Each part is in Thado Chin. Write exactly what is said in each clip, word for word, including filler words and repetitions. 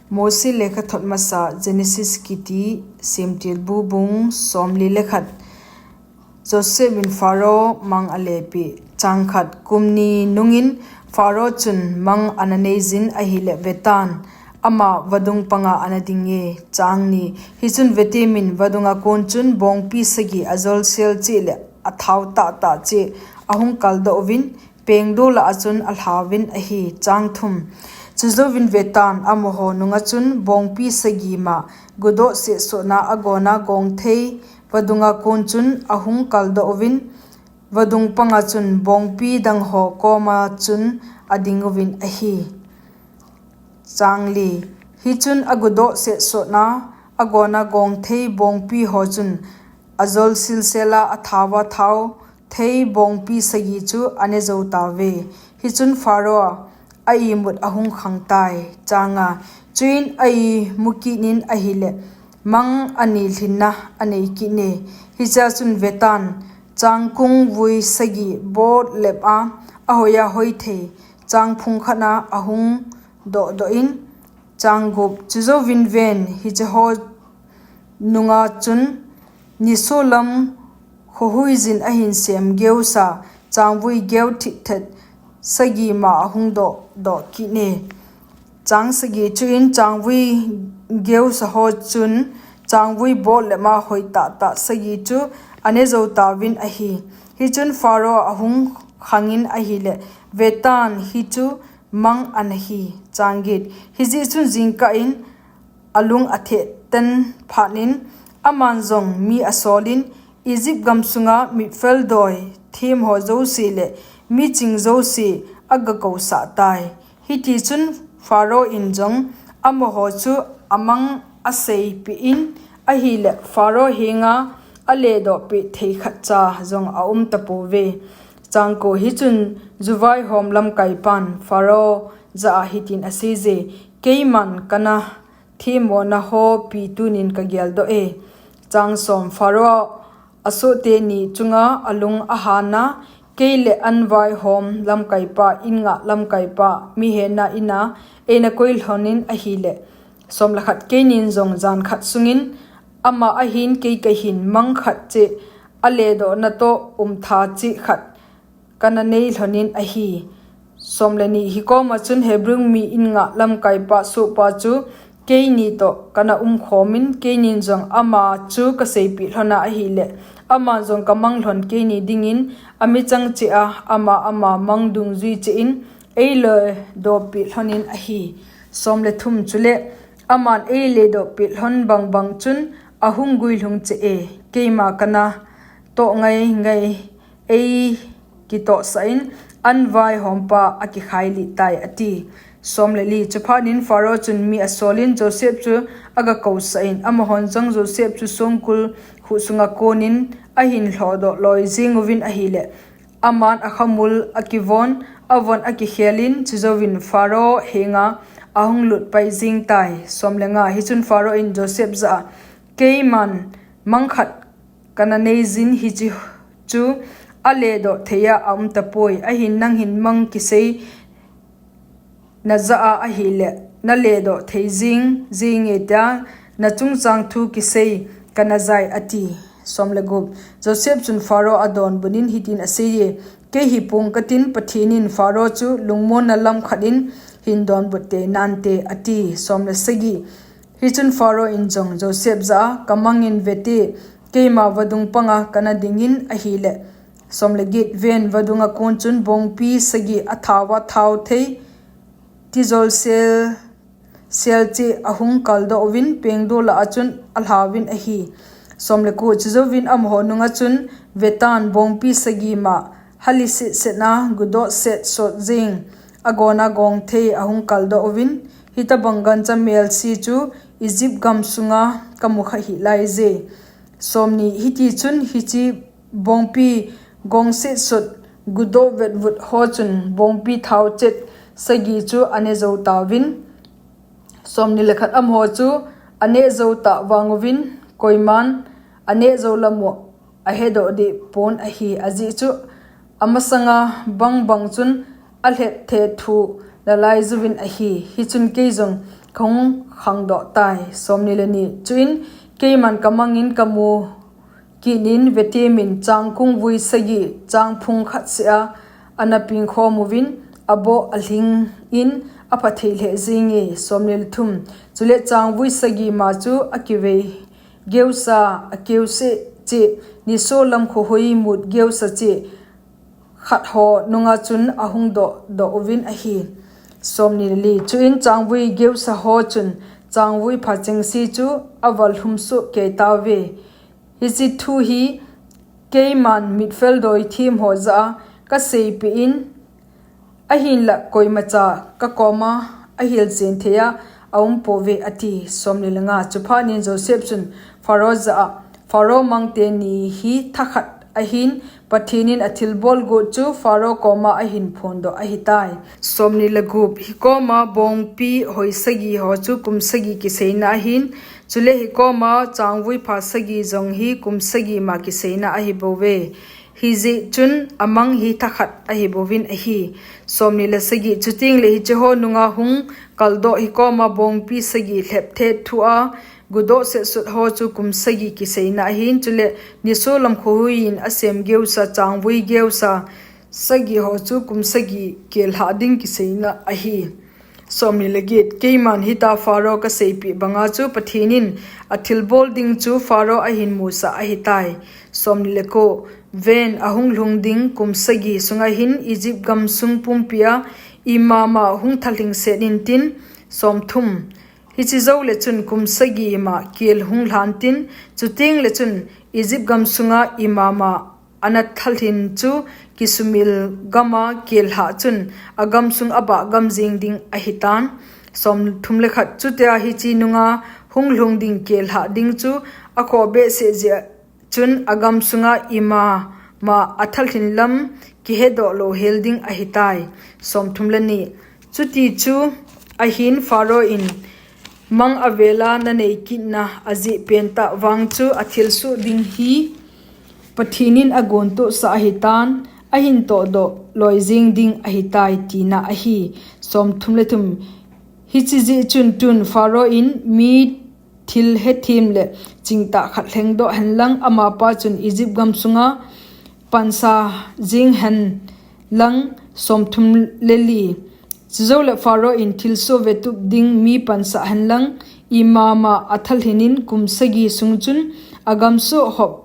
Mosi lekhathot masa Genesis kiti Semtilbu bung somli le khat. Joseph in Pharaoh mang alepeh. Chang khat. Kum ni nungin Pharaoh chun mang ana neijin ahile vetan, ama vadung panga ana dinge. Chang ni. Hichun vete min vadunga kon chun bongpi sagi ajolsel cheh le athao tahtah cheh ahung kaldoh uvin, pengdoh lah a chun alhauvin ahi. Chang thum. Chujouvin vetan, amaho nunga chun bongpi sagi ma gudoh setsotna agona gongthei vadunga kon chun ahung kaldoh uvin, vadung panga chun bongpi dangho koma chun ading uvin ahi. Chang li. Hichun agudoh setsotna agona gongthei bongpi ho chun ajolsel sela athaova thao thei bongpi sagi chu ane jou tauve. Hichun Pharaoh a imut ahung khang tai. Chang nga. Chuin a imu kit in ahile mang ani lhinna anei kit e. Hichea chun vetan, changkung vui sagi bot lep a ahoiya hoithei changphung khat a ahung dohdoh in. Chang gup. Chujouvin ven, hicheho nunga chun nisolam khohuijin ahin sem geusa changvui geu thitthet sagi ma ahung dohdoh kit e. Chang sagi. Chuin changvui geusa ho chun changvui bot lep a hoi tahtah sagi chu ane jou tauvin ahi. Hichun Pharaoh ahung khangin ahile, vetan, hichu mang ana hi. Chang get. Hijeh chun jingkah in alung atheh ten phat in, aman jong mi asolin, Egypt gamsunga mitfel doi themho jouse le miching jouse agakousah tai. Hitichun Pharaoh in jong amaho chu amang aseipeh in ahile, Pharaoh henga aledohpeh thei khatcha jong aum tapouve. Chang ko. Hichun juvaihom lamkaipan Pharaoh jah a hitin aseije, keiman kana themmona ho pi tunin kageldoh e. Chang som. Pharaoh asohte ni chunga alung ahana, kei le anvaihom lamkaipa, in ngah lamkaipa, mihenna ina eina koi lhonin ahile, som le khat, keinin jong jan khat sungin ama ahin kei kahin mang khat cheh aledohna toh umtha cheh khat kana nei lhonin ahi. Som le ni. Hikoma chun Hebrew mi in ngah lamkaipa sohpa chu keini toh kana umkhomin, keinin jong ama chu kaseipeh lhona ahile, aman jong kamang lhon keini dingin amichang cheh a ama ama mang dungjui cheh in eiledohpeh lhonin ahi. Som le thum. Chule aman eiledohpeh lhon bangbang chun ahung guilhung cheh e, keima kana toh ngaingai eikitohsah in, anvaihompa akikhailih tai, ati. Som le li. Chuphat in Pharaoh chun mi asolin Joseph chu agakousah in, amahon jong Joseph chu songkul khuh sunga konin ahin lhohdoh loi jeng uvin ahile, aman akhamul akivon, avon akikhelin, chujouvin Pharaoh henga ahung lutpai jeng tai. Som le nga. Hichun Pharaoh in Joseph jah a, keiman mang khat kana neijin, hiche chu aledoh theiya aum tapoi, ahin nangin mang kisei najah a ahile, naledoh thei jing jinge tia nachungchang thu kisei kana jai, ati. Som le gup. Joseph chun Pharaoh adonbut in hitin aseiye, kei hi pong katin, Pathen in Pharaoh chu lungmonna lam khat in hin donbut tei nante, ati. Som le sagi. Hichun Pharaoh in jong Joseph jah a, kamangin vete, keima vadung panga kana dingin ahile, som le get, ven, vadunga kon chun bongpi sagi athaova thao thei tijol sel, sel cheh ahung kaldoh uvin, pengdoh lah a chun alhauvin ahi. Som le ko. Chujouvin amaho nunga chun vetan, bongpi sagi ma haliset setna gudoh setsot jeng agona gongthei ahung kaldoh uvin, hitobang gancha melse chu Egypt gamsunga kamu kha hih laije. Som ni. Hitichun hiche bongpi gongsetsot gudoh vetvut ho chun bongpi thao chet sagi chu ane jou tauvin. Som ni le khat. Amaho chu ane jou tah vang uvin, koiman ane jou lam u ahedoh deh pon ahi, ajeh chu amasanga bangbang chun alhep thethu nalai juvin ahi. Hichun kei jong kahung khangdoh tai. Somni le ni. Chuin keiman kamangin kamu kinin vetemin changkung vui sagi changphung khat sea ana pingkhom uvin, aboh alhingin apha thei lheh jinge. Somni le thum. Chule changvui sagi ma chu akivei geusa, akeuse cheh, niso lam khohui mut geusa cheh khat ho nunga chun ahung doh doh uvin ahi. Somni le li. Chuin changvui geusa ho chun changvui pha chengse chu aval lhumsuh kei tauve. Hiche thu hi keiman mitfel doi thim ho jah a kaseipeh in, ahinlah koimacha kakoma ahilchen thei a aum pouve, ati. Somni le nga. Chuphat in Joseph chun Pharaoh jah a, Pharaoh mang teni hi thakhat ahin, Pathen in athilbol got chu Pharaoh koma ahin phondoh ahitai. Somni le gup. Hikoma bongpi hoi sagi ho chu kum sagi kiseina ahin, chule hikoma changvui pha sagi jong hi kum sagi ma kiseina ahibouve. Hijeh chun amang hi thakhat ahibouvin ahi. Somni le sagi. Chuteng le hiche ho nunga hung kaldoh hikoma bongpi sagi lhepthet thua gudoh setsot ho chu kum sagi kiseina ahin, chule niso lam khohui in asem geusa changvui geusa sagi ho chu kum sagi kelhah ding kiseina ahi. Somni le get. Keiman hita Pharaoh kaseipeh banga chu Pathen in athilbol ding chu Pharaoh ahin musah ahitai. Somni le ko. Ven, ahung lhung ding kum sagi sunga hin Egypt gamsung pumpia imama hung thalhing set intin. Somthum. Hiche jou le chun kum sagi ma kel hung lhan tin, chuteng le chun Egypt gamsunga imama ana thalhin chu kisumil gama kelhah chun agamsung abah gam jing ding ahitan. Somthum le khat. Chutia hiche nunga hung lhung ding kelhah ding chu akhoh behseh jeh chun agamsunga imama athalhin lam kihedoh louhel ding ahitai. Somthum le ni. Chuti chu ahin Pharaoh in mang avela nanei kitna ajeh pentah vang chu athilsoh ding hi Pathen in agontohsah ahitan, ahin tohdoh loi jeng ding ahitai, tina ahi. Somthum le thum. Hiche jeh chun tun Pharaoh in mi thil hethem le chingtah khat lhengdoh henlang, amapa chun Egypt gamsunga pansa jing henlang. Somthum le li. Chujou le Pharaoh in thilsoh vetup ding mi pansah henlang, imama athalhin in kum sagi sung chun agamsoh hop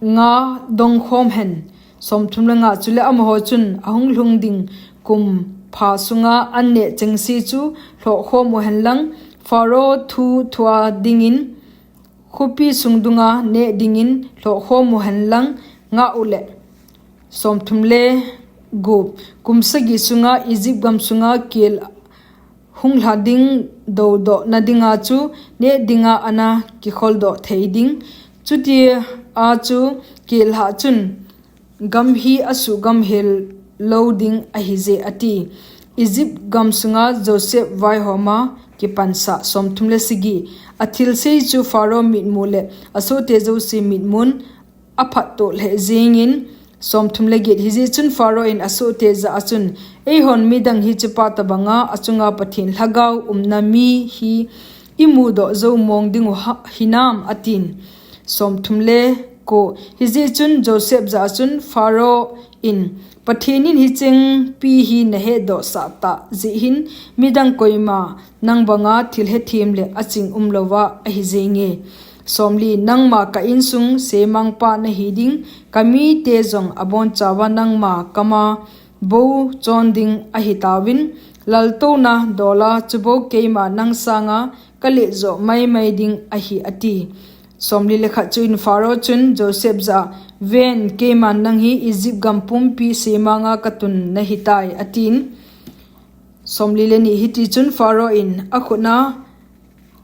nga dongkhom hen. Somthum le nga. Chule amaho chun ahung lhung ding kum pha sunga an neh chengse chu lhohkhom u henlang, Pharaoh thu thua dingin khopi sung dunga neh dingin lhohkhom u henlang, ngah u le. Somthum le gup. Kum sagi sunga Egypt gamsunga kel hung lha ding dodoh na dinga chu neh dinga ana kikholdoh thei ding. Chutia chu kelhah chun gam hi asuhgam hel lou ding ahije, ati. Egypt gamsunga Joseph vaihoma kipansah. Somthum le sagi. Athilsei chu Pharaoh mitmu le asohte jouse mitmun aphattoh lheh jengin. Somthum le get. Hijeh chun Pharaoh in asohte jah a chun, Eihon midang hichepa tobanga achunga Pathen lhagao umna mi hi imudoh jou mong dingu ha-, hinam, atin. Somthum le ko. Hijeh chun Joseph jah a chun Pharaoh in, Pathen in hichengpi hi nahetdohsah tah jeh hin midang koima nang banga thil hethem le aching umlouva ahi jenge. Somli. Nangma ka insung semangpa nahi ding, kamite jong abonchauva nangma kama bou chon ding ahitauvin, laltouna dola chubou keima nang sanga kaletjoh maimai ding ahi, ati. Somli le khat. Chuin Pharaoh chun Joseph jah a, Ven, keiman nang hi Egypt gam pumpi semanga katun nahitai, atin. Somli le ni. Hitichun Pharaoh in akhutna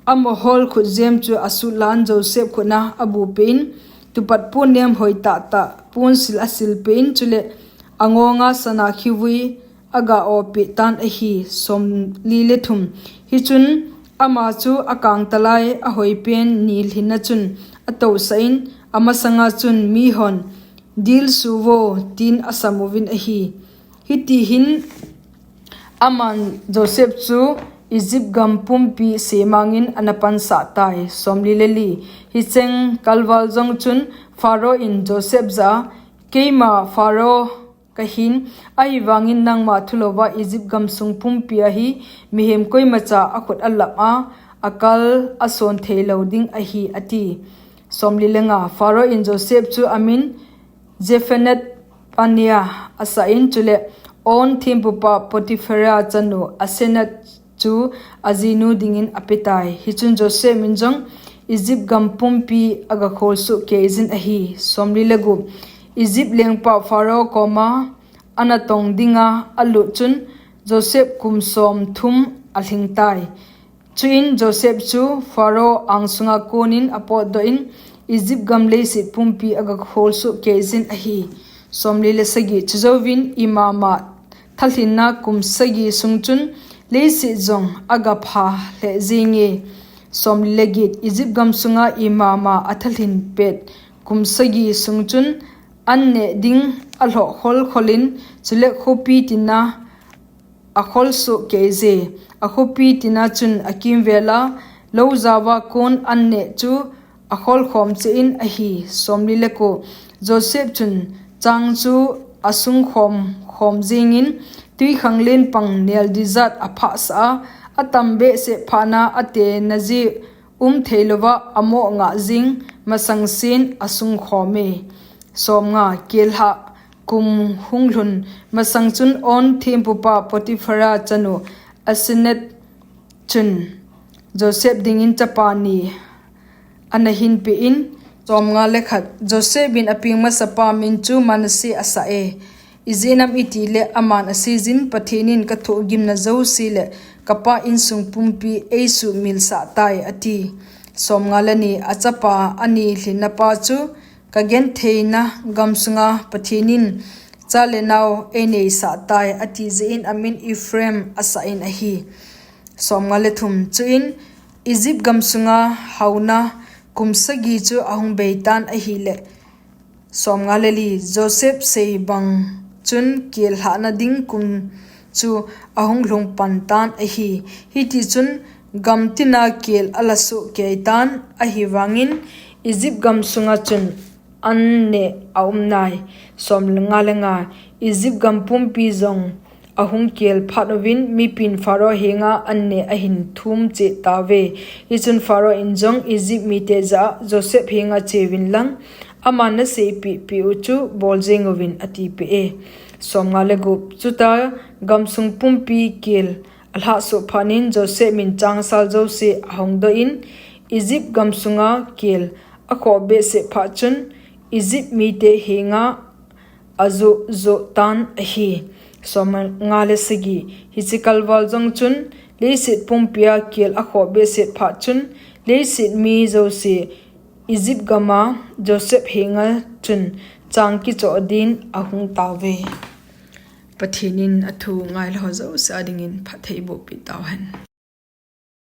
amahol khutjem chu asutlan Joseph khutna abupeh in, tupatpon nemhoi tahtah ponsil asilpeh in, chule angonga sana khivui aga-opeh tan ahi. Somli le thum. Hichun ama chu akangtalai ahoipen nilhinna chun atousah in, amasanga chun, Mihon dilsuhvo, tin asamuvin ahi. Hitihin aman Joseph chu Egypt gam pumpi semangin ana pansah tai. Somli le li. Hicheng kalval jong chun Pharaoh in Joseph jah a, Keima Pharaoh kahin, ahivangin nangma thulouva Egypt gamsung pumpi a hi mihem koimacha akhut alap a, akal ason theilou ding ahi, ati. Somli le nga. Pharaoh in Joseph chu amin Zaphenath Paneah asah in, chule On thempupa Potiphera chanu Asenath chu ajinu dingin apetai. Hichun Joseph min jong Egypt gam pumpi agakholsoh keijin ahi. Somli le gup. Egypt lengpa Pharaoh koma anatong dinga alut chun Joseph kum somthum alhingtai. Chuin Joseph chu Pharaoh angsunga konin apotdoh in, Egypt gam leiset pumpi agakholsoh keijin ahi. Somli le sagi. Chujouvin imama thalhinna kum sagi sung chun leiset jong agapha lheh jenge. Somli le get. Egypt gamsunga imama athalhin pet kum sagi sung chun anneh ding alhoh kholkholin, chule khopi tina akholsoh keije. Akhopi tina chun akimvela lou jaova kon anneh chu akholkhom cheh in ahi. Somli le ko. Joseph chun chang chu asungkhom khom jengin, twikhanglen pang neldijat aphahsah a, atam behseh phatna atena jeh umtheilouva amoh ngah jeng masangsen asungkhome. Somnga. Kel lhah kum hunglhun masang chun On thempupa Potiphera chanu Asenath chun Joseph dingin chapa ni anahinpeh in. Somnga le khat. Joseph in apeng masapa min chu Manasseh asah e. Ijeh inem itile aman aseijin, Pathen in kathohgimna jouse le kapa insung pumpi eisuhmilsah tai, ati. Somnga le ni. Achapa ani lhinnapa chu kagentheina gamsunga Pathen in cha le nao eineisah tai, ati jeh in amin Ephraim asah in ahi. Somnga le thum. Chuin Egypt gamsunga haona kum sagi chu ahung beitan ahile, somnga le li. Joseph sei bang chun kel lhahna ding kum chu ahung lhung pantan ahi. Hitichun gamtina kel alasoh keitan, ahivangin Egypt gamsunga chun anneh aumnai. Somnga le nga. Egypt gam pumpi jong ahung kel phat uvin mipin Pharaoh henga anneh ahin thum cheh tauve. Hichun Pharaoh in jong Egypt mite jah a, Joseph henga cheuvin lang, aman naseipeh peh u chu bol jeng uvin, atipeh e. Somnga le gup. Chuta gamsung pumpi kel alhahsoh phatnin Joseph min changsal jouse ahongdoh in, Egypt gamsunga kel akhoh behseh phat chun Egypt mite henga ajoh joh tan ahi. Somnga le sagi. Hiche kalval jong chun leiset pumpia kel akhoh behseh phat chun leiset mi jouse Egypt gama Joseph henga chun chang kichoh din ahung tauve. Pathen in athu ngailou ho jouse a dingin phattheiboh peh tauhen.